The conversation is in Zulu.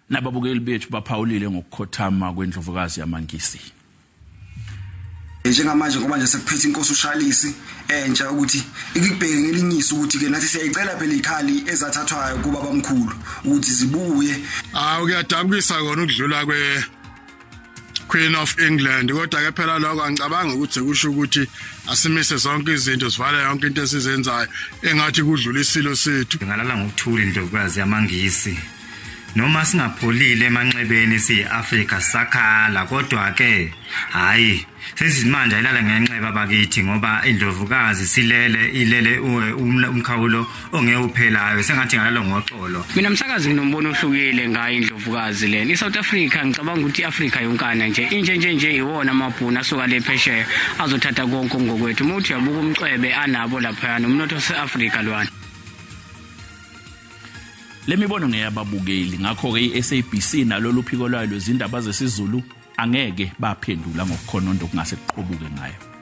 Nababukeli bethu baphawulile ngokukhothama kwendlovukazi yamaNgisi. Njengamanje ngoba nje sekuphethe inkosi uShalisi entsha ukuthi ikubheke ngelinyiso ukuthi ke nathi siyayicela phela ikhali ezathathwayo kuba bamkhulu ukuthi zibuye. Hawu, kuyadabukisa kona ukudlula kwe Queen of England, kodwa ke phela lokho angicabanga ukuthi kusho ukuthi asimise zonke izinto, sivale yonke into esizenzayo engathi kudlula isilo sethu. Ngalala ngokuthula indlovukazi yamaNgisi. Noma singapholile emanxebeni siyi-Afrika sakhala, kodwa ke hayi sesimanje ayilala ngenxeba bakithi, ngoba indlovukazi silele ilele umkhawulo ongewuphelayo, sengathi ngalalo ngoxolo. Mina msakazi nginombono ohlukile ngayo indlovukazi lena. I-South Africa ngicabanga ukuthi i-Afrika yonkana nje inje nje nje iwona amabhunu asuka le phesheya azothatha konke ngokwethu. Uma uthi uyabuka umcwebe anabo laphayana, umnotho wase-Afrika lwana. Le mibono ngeyababukeli, ngakho-ke i-SABC nalolu phiko lwayo lwezindaba zesiZulu angeke baphendula ngokukhononda okungase kuqobuke ngayo.